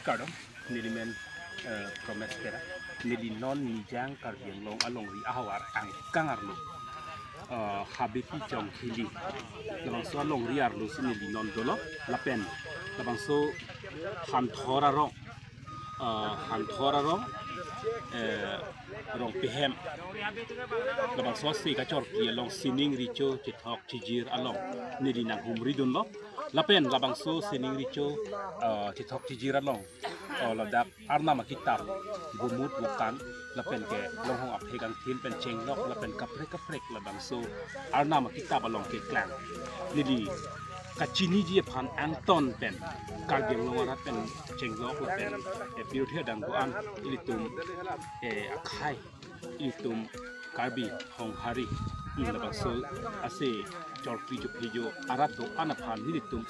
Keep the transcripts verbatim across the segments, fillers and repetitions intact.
Kardom, neli men, eh, Promes Terang, neli non Nijang Karbi Anglong alongri ahavar angkang arlo, eh, Habepi Chongkhili, labangso alongri arlo si neli non dolo, lapen labangso Hanthor arong, eh, Hanthor arong, eh, Rongpi hem, labangso ase kachorkli along sining recho chethok chijir along neli nanghumri dunlo. Lapen labangso sining recho, eh, chethok chijir along, eh, ladak Arnam akitap, bumut bukan, lapen ke longhong aphek angthin pen chenglok, lapen kaprek kaprek labangso Arnam akitap along keklang. Neli kachiniji aphan angton pen, Karbi Anglong arat pen chenglok lapen, eh, pirthe adang ko-an ilitum, eh, akhai, ilitum Karbi Honghari, hmm, labangso ase chorkli chophejo arat do-an aphan nelitum,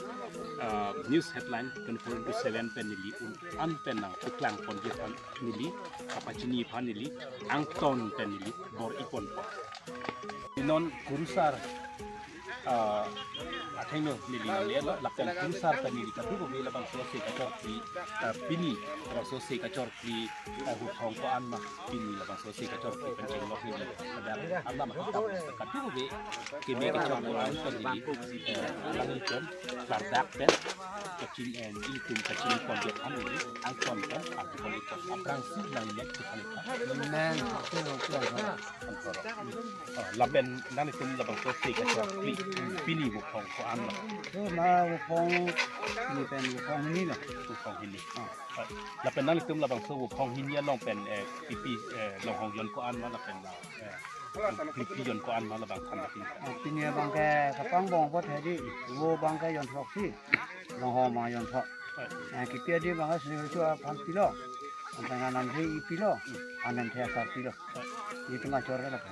ah, news headline twenty-four into seven pen neli un-an pen nangpaklang ponji aphan neli, kapachini aphan neli angton pen neli bor-i ponpo. Non kurusar, ah, athengno neli nangle-lo, lapen kurusar pen neli kadokave labangso ase kachorkli, ah, pini labangso ase kachorkli, ah, huthong ko-an ma, pini labangso ase kachorkli pen chenglok neli, ladak Arnam akitap kadokave keme kechok ko-an pen neli, eh, alanglitum klardak pen kachin, eh, ilitum kachini ponji aphan neli angton pen arju ponpo. Aphrangsi nangli mek tu kali. Amen. Anthor arong. Oh, lapen nanglitum labangso ase kachorkli pini huthong ko-an ma? Pu ma huthong hini pen huthong hini lo. Huthong hini. Ah. Oh, lapen nanglitum labangso huthong hini along pen, eh, pipi, eh, longhong jon ko-an ma lapen, eh, pipi jon ko-an ma labang than lapen. Ah, pini abang ke kapangbong apot hedi, vo abang ke jon throksi, longhong abang jon thro. Oh. Eh, kipi adi abang ke sining recho aphan pilo. Anke anam the ipilo, anam the asar pilo. Ilitum achor ke lapu.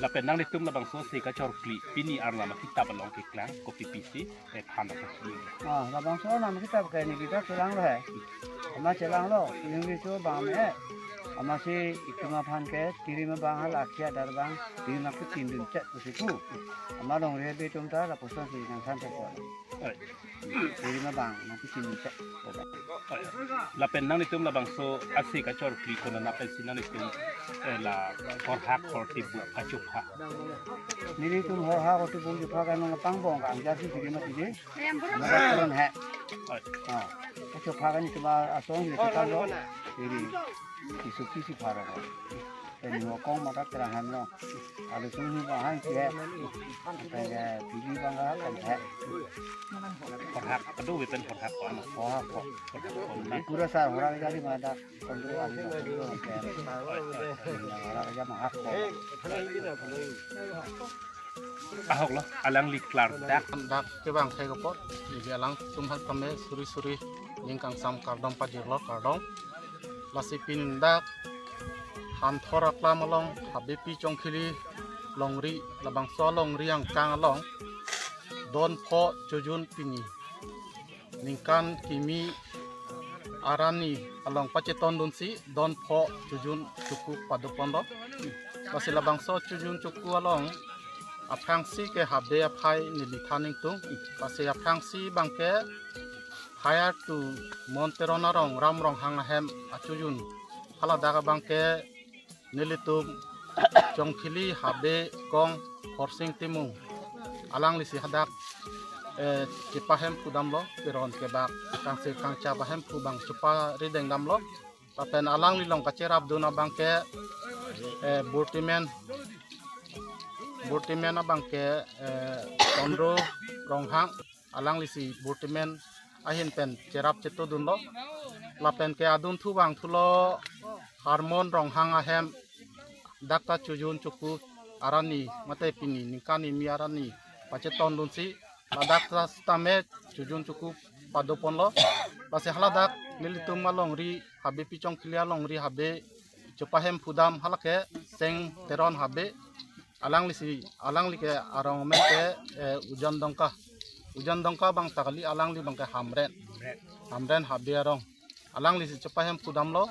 Lapen nanglitum labangso ase kachorkli pini Arnam akitap along keklang kopi pisi, eh, than lapu. Ah, labangso Arnam akitap ke neli ta chelanglo he. Amat chelanglo, sining recho abang me. Amatsi itum aphan ke tirim abang hala akhia dar abang, tirim akitindun chet pusi pu. Amat longri abe atum ta lapuson si nangthan thekpo. Oi. Tirim abang nangpichini chet. Oi. Lapen nanglitum labangso ase kachorkli konat pensi nanglitum, eh, la horhak hortibuk achopha? Nelitum horhak hortibuk chopha ke non kapangbong ke angjarsi sigi mati dei. Mati koron he. Oi. Ah. Achopha ke nelitum asong neli chopha lo. Jadi, isuki si phara ko. Pen ho kong mata kerang hem lo. Alu sung hi bahang si he. Pen ke pili bang ka kom he. Horhak, aduh, pen horhak ko ano. Horhak ko. Horhak ko ni. Kurusar horhak jadi mata. Kondro alu sung hi bahang. Horhak jadi mahak ko. Ahok lo, alangli klardak. Dak kevang thek apot, neli alangtum aphan tame suri suri ning kangsam kardom pajirlo, kardom. Lasi pini dak Hanthor aklam along Habepi Chongkhili longri, labangso longri angkang along don pho chojun pini ningkan kimi arni along pachetondunsi don pho chojun choku padoponlo. Lasi labangso chojun choku along aphrangsi ke habe aphai neli than ingtung. Lasi aphrangsi abang ke Hire to Mon Teron arong Ram Ronghang ahem achojun. Haladak abang ke nelitum Chongkhili habe kong Horsing Timung. Alanglisi hadak, eh, chepahemphu damlo, Teron kebak, kangse kangcha pahemphu abang cheparideng damlo. Lapen alangli along kacherapdun abang ke, eh, Burtimen, Burtimen abang ke, eh, Kondro Ronghang. Alanglisi Burtimen ahin pen cherap chetodunlo. Lapen ke adunthu vangthulo Harmon Ronghang ahem, dak ta chojun choku arni mate pini ningkan kimi arni pachetondunsi, ladak ta sitame chojun choku padoponlo. Lasi haladak nelitum alongri Habepi Chongkhili alongri habe chepahemphu dam hala ke Seng Teron habe. Alanglisi, alangli ke arong amen ke, eh, Ujan Dongka. Ujan Dongka abang ta kali, alangli abang ke Hamren. Hamren habe arong. Alanglisi chepahemphu damlo.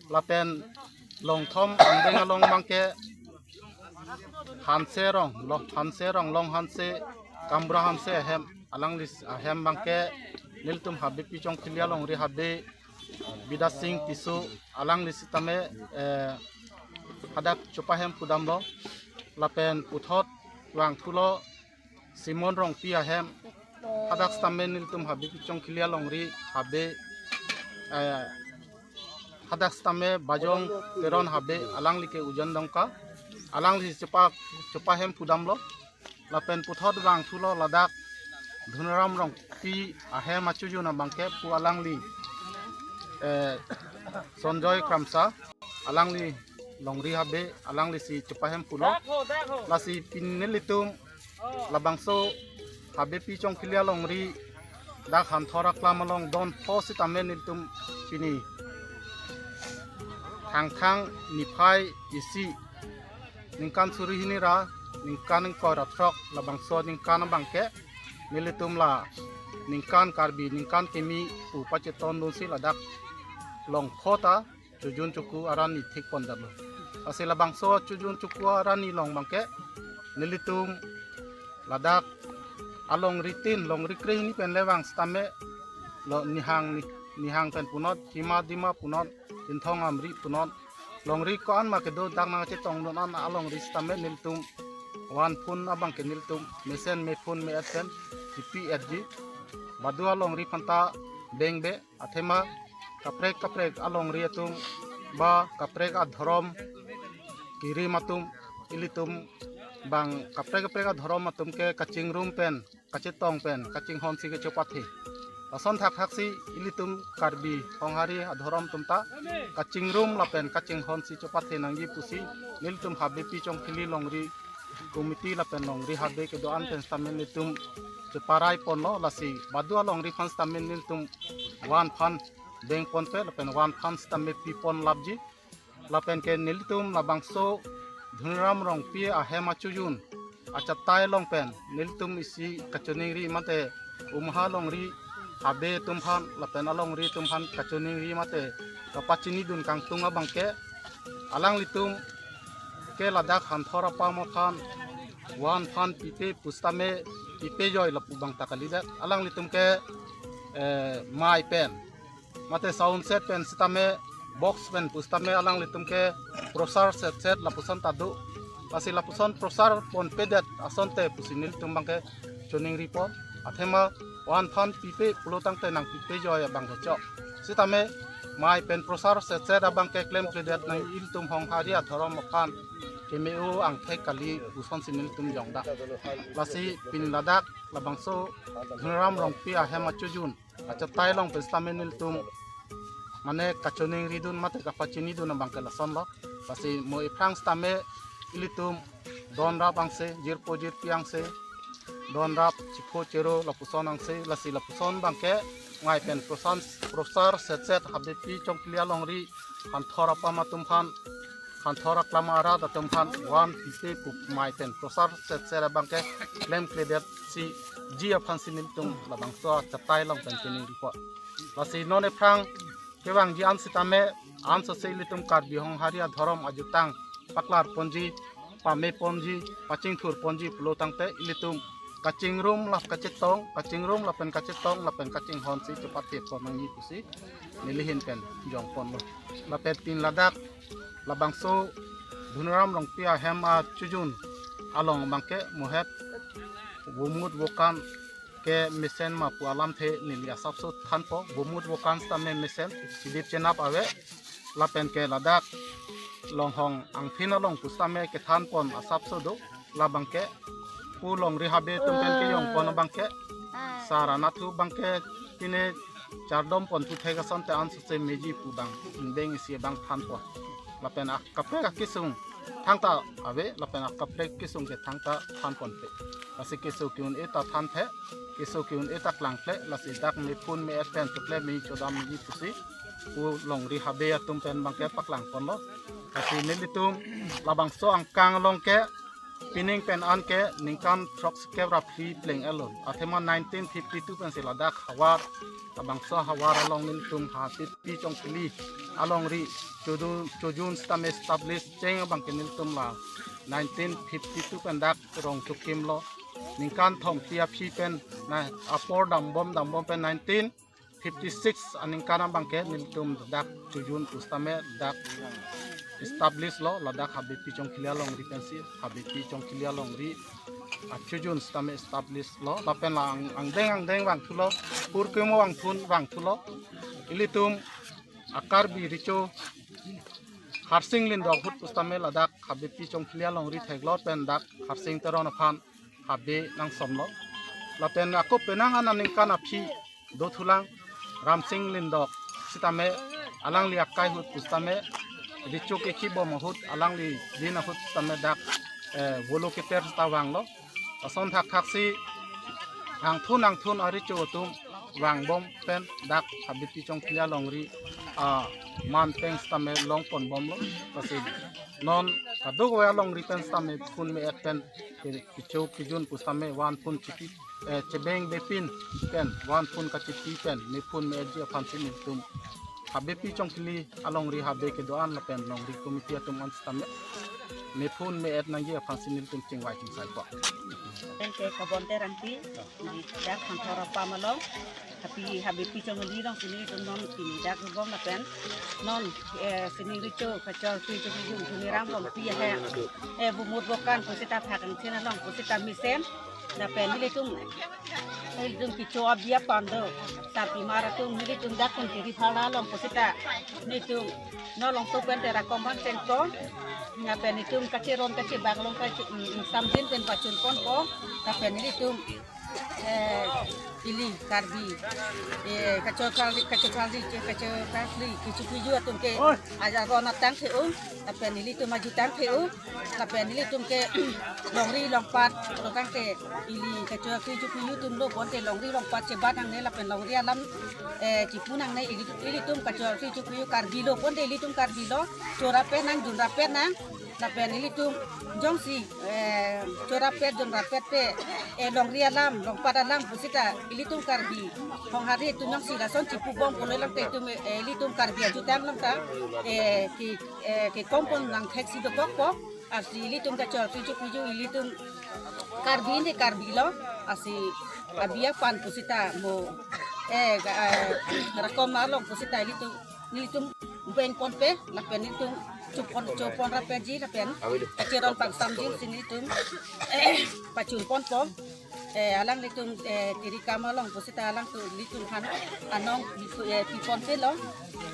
Lapen longthom angdeng along abang ke Hanse arong lo, Hanse arong, Long Hanse, Kambra Hanse ahem. Alangli ahem abang ke nelitum Habepi Chongkhili alongri habe, Bidyasing Tisso, alangli sitame, eh, hadak chopahem pudamlo, lapen puthot vangthulo Simon Rongpi ahem, hadak sitame nelitum Habe Pichongkhili alongri Habe, eh, hadak sitame Bajong Teron Habe, alangli ke Ujon Dongka, alangli chopa, chopahem pudamlo. Lapen puthot vangthulo ladak Dhunram Rongpi ahem achojun abangke pu alangli, eh, Sonjoy Kramsa, alangli longri Habe, alanglisi chopahem pulo. Lasi pini nelitum labangso Habe Pichongkhili alongri dak Hanthor aklam along don pho sitame nelitum pini Thangthang niphai isi ningkan suri hini ra ningkan ingkoi ra throk labangso ningkan abangke nelitum la ningkan Karbi ningkan kimi pu pachetondunsi ladak long pho ta chojun choku arni thik pondamlo. Lasi labangso chojun choku arni along abangke nelitum ladak alongri tin, longri krehini pen le vang sitame lo nihang ni, nihang pen punot, hima dima punot, Chinthong Amri punot, longri ko-an ma kedo dak nangchetongdun an alongri sitame nelitum van phun abangke nelitum mesen me phun me-et pen chipi-etji. Badu alongri aphanta bengbe, athema kaprek kaprek alongri atum ba kaprek adhorom kirim atum, ilitum bang kaprek kaprek adhorom atum ke kachingrum pen, kachetong pen, kachinghonsi kechopathe. Lason thakthak si ilitum Karbi Honghari adhorom atum ta kachingrum lapen kachinghonsi chopathe nangji pusi nelitum Habe Pichongkhili longri committee lapen longri Habe kedo-an pen sitame nelitum cheparai ponlo. Lasi badu alongri aphan sitame nelitum van aphan beng ponpe lapen van aphan sitame pi pon lapji. Lapen ke nelitum labangso Dhunram Rongpi ahem achojun achatai along pen nelitum isi kachoningri mate umha longri Habe atum aphan lapen alongri atum aphan kachoningri mate kapachinidun kangtung abangke alanglitum ke ladak Hanthor apam aphan van aphan pipe pu sitame pipejoi lapu abang ta kalidet, alanglitum ke, eh, mei pen mate sound set pen sitame, box pen pu sitame alanglitum ke prochar set set lapuson ta do. Lasi lapuson prochar ponpedet asonte pusi nelitum abangke choningri pon. Athema van aphan pipe pulo tangte nangpipejoi abang kechok. Sitame mei pen prochar set set abangke klemkledet nang ilitum Honghari adhorom aphan keme-o angthek kali pusonsi nelitum jongda. Lasi pini ladak labangso Dhunram Rongpi ahem achojun achatai along pen sitame nelitum mane kachoningridun mate kapachinidun abangke lasonlo. Lasi mo iphrang sitame ilitum donrap angse, jirpo jirpi angse, donrap chipho chero lapuson angse, lasi lapuson abangke mei pen prochar, prochar set set Habe Pichongkhili alongri Hanthor apam atum aphan, Hanthor aklam arat atum aphan van pipe pu mei pen prochar set set abangke klemkledet si ji aphansi nelitum labangso achatai along pen choningri pon. Lasi non iphrang kevangji an sitame ansose ilitum Karbi Honghari adhorom ajutang paklar ponji, pame ponji, pachingthur ponji pulo tangte ilitum kachingrum lap kachetong, kachingrum lapen kachetong lapen kachinghonsi chopathe pon nangji pusi neli ahin pen jong ponlo. Lapen pini ladak labangso Dhunram Rongpi ahem achojun along abangke mohet vomut vokan ke mesen ma pu alamthe neli asapso thanpo. Vomut vokan sitame mesen, chilip chenap ave. Lapen ke ladak longhong angphin along pu sitame kethan pon asapso do. Labangke pu longri Habe atum pen kejong pon abangke sar anatthu abangke pine chardom pon thu thek asonte ansose meji pu abang ingbeng isi abang than pon. Lapen akaprek akesung thangta ave, lapen akaprek kesung ke thangta than ponpe. Lasi keso ke-un-e ta thanthe, keso ke-un-e ta klangkle, lasi dak me phun me-et pen chokle me chodam meji pusi pu longri Habe atum pen abangke paklang ponlo. Lasi nelitum labangso angkang along ke pining pen an ke ningkan throksikep ra phli pleng-etlo. Athema nineteen fifty-two pensi ladak havar, labangso havar along nelitum Habe Pichongkhili alongri chojun, chojun sitame establish cheng abangke nelitum la nineteen fifty-two pen dak rong chokimlo. Ningkan thom phli aphi pen na apor dambom dambom pen nineteen fifty six aningkan abangke nelitum dak chojun pusitame dak establish lo, ladak Habepi Chongkhili alongri pensi, Habepi Chongkhili alongri achojun sitame establish lo, lapen la ang-, angdeng angdeng vangthulo, purkimo vangthun vangthulo. Ilitum a-Karbi Recho Harsing Lyngdoh ahut pusitame ladak Habepi Chongkhili alongri theklot pen dak Harsing Teron aphan habe nangsomlo. Lapen ako penang an aningkan aphi dothulang Ramsing Lyngdoh sitame alangli akai ahut pusitame Recho kekhibom ahut alangli din ahut sitame dak, eh, Volo Keter sita vanglo. Ason thakthak si angthun angthun a-Recho atum vangbom pen dak Habepi Chongkhili alongri, ah, man peng sitame longponbomlo. Lasi non kadokave alongri pen sitame phun me-et pen ke-, kecho kejun pusitame van phun chipi, eh, chebeng bepin pen van phun kachipi pen mephun me-etji aphansi nelitum Habepi Chongkhili alongri habe kedo-an lapen longri committee atum an sitame mephun me-et nangji aphansi nelitum chingvai chingsaipo. Pen ke Kabon Terangpi, neli dak Phanthor apam along, Habepi, Habepi Chongkhili alongsi nelitum non pini dak rubom lapen non, eh, sining Recho kachor kejun kejun Dhoniram Rongpi ahem, eh, Bumut Bokan pusita phak angthin along pusita mesen, lapen nelitum, nelitum kecho abi apan do, sarpimar atum nelitum dak Kuntiri Phala along pusita nelitum non along tu pen tera komang chengko, lapen nelitum kacheron kachebak along kache-, mm, mm, samdin pen pachunponpo, lapen nelitum, eh, ili Karbi, eh, kachokali, kachokali, kachokali, kecho kejun atum ke ajaron atang the-o, lapen ilitum ajutang the-o, lapen ilitum ke longri longpat, lotang ke ili kecho kejun atum lo pon ke longri longpat chebat nangne, lapen longri alam, eh, chipu nangne, ili, ilitum kecho kejun Karbi lo pon ke ilitum Karbi lo, chorap pen nang, junrap pen nang, lapen ilitum jongsi, eh, chorap pen junrap pen pe, eh, longri alam, longpat alam pusita ilitum Karbi Honghari atum jongsi lason chipubom pulo lang te itum, eh, ilitum Karbi ajutang lang ta, eh, ke, eh, kekompon lang theksi dokokpo, lasi ilitum kecho kejun kejun ilitum Karbi ne Karbi lo, lasi abi apan pusita mo, eh, ga-, eh, rakom along pusita ilitum nelitum bengponpe, lapen nelitum chupon, chupon rapji, lapen kacheron pangsamji si nelitum, eh, pachunponpo. Eh, alanglitum, eh, tirikam along pusita alangtum nelitum aphan anong, eh, piponpelo.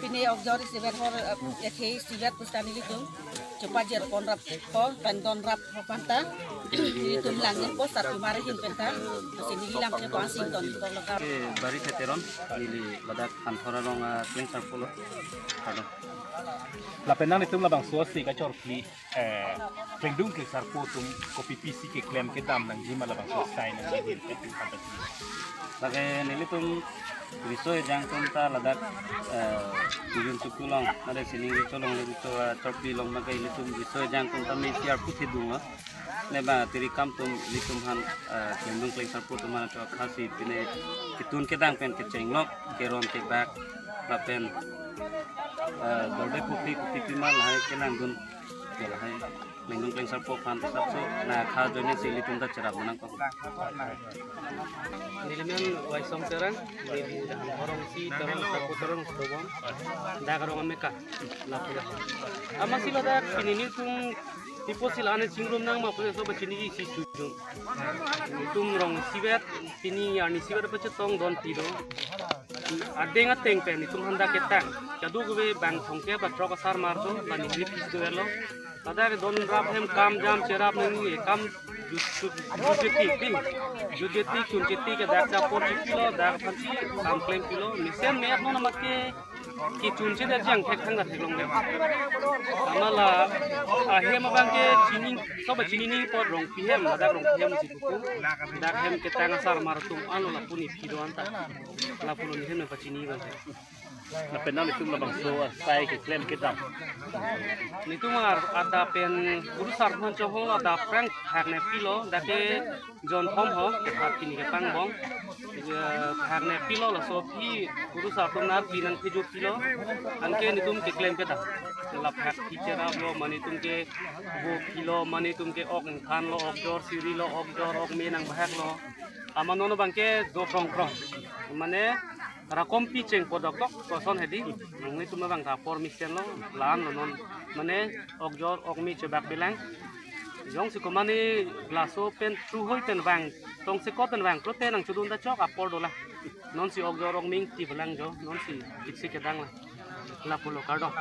Pine okjor isivet hor, eh, ethe isivet pusita nelitum chupajirpon rappo, pen donrap aphan ta nelitum langdunpo, sarpimar ahin pen ta. Lasi neli lamthe ko-an si don ko loka. Ke Bari Theteron, neli ladak Phanthor along, ah, klengsarpo lo. Kardom. Lapen nanglitum labangso si kachorkli, eh, klengdun klengsarpo atum kopi pisi keklem kedam nangji ma labangso asai nangji? Lake nelitum riso ejang atum ta ladak, eh, Tujun Suku along, mane sining Recho along, Recho, eh, chorkli along, mane ilitum riso ejang atum ta me siar puthi dunglo. Ne ba tirikam atum ilitum aphan, eh, klengdun klengsarpo atum aphan cho khasi pine ketun kedang pen kechenglok, keron kebak, lapen, eh, dorde pupi pupi pima lahai kelangdun, ke lahai klengdun klengsarpo aphan sapso na kha ajoine si ilitum ta cherap manang ko. Neli men Waisong Terang, neli Phanthor arongsi Terang, Sarpo Terang, Sobon, dak arong ameka, lapu la. Amatsi ladak pini nelitum tipo sila ane chingrum nang ma pule so pachiniji si chujun. Nelitum rong isivet, pini arni isivet pachetong don ti do. Adeng ateng pen nelitum aphan dak ketang. Kadokave bang thomkep ba throk asarmar do, la neli pis dovelo. Ladak donrap hem kam jam cherap nangji, kam jut, jut, jutjeti, jutjeti, chunjeti ke dak chapor chipilo, dak aphansi kam klempilo, mesen me-et non amat ke, kechunche dak jang thek thang dak theklong de. Amat la, ahem abang ke chini, so ba chinine apot Rongpi hem, ladak Rongpi hem si pupu. Dak hem ketang asarmar atum an lo lapu ne phi do-an ta. Lapu lo ne hem ne pachini abang ke. Lapen nanglitum labangso asai keklem kedam. Nelitum ar-, adap pen kurusar aphan chonghong lo, adap aphrang phak nepilo, dak ke jon thom ho, ke phak pini kepangbom. Eh, phak nepilo, laso aphi kurusar atum nar pi nangthejopilo. Anke nelitum keklem kedam. La phak kecheraplo, mane nelitum ke vo philo, mane nelitum ke ok ingthanlo, ok jor sirilo, ok jor, ok me nangbahaklo. Amat non abang ke do krong krong. Mane rakom picheng podok tok koson hedi. Nanglitum abang ta apor mesen lo, la-an lo non, mane okjor okmi chebak bilang. Jongsi komane glaso pen through hoi pen vang, tongsekot pen vang, pulote nangchedun ta chok apor dolang. Nonsi okjor okmi ti bilang jo, nonsi iksi kedang la. Lapulo, kardom.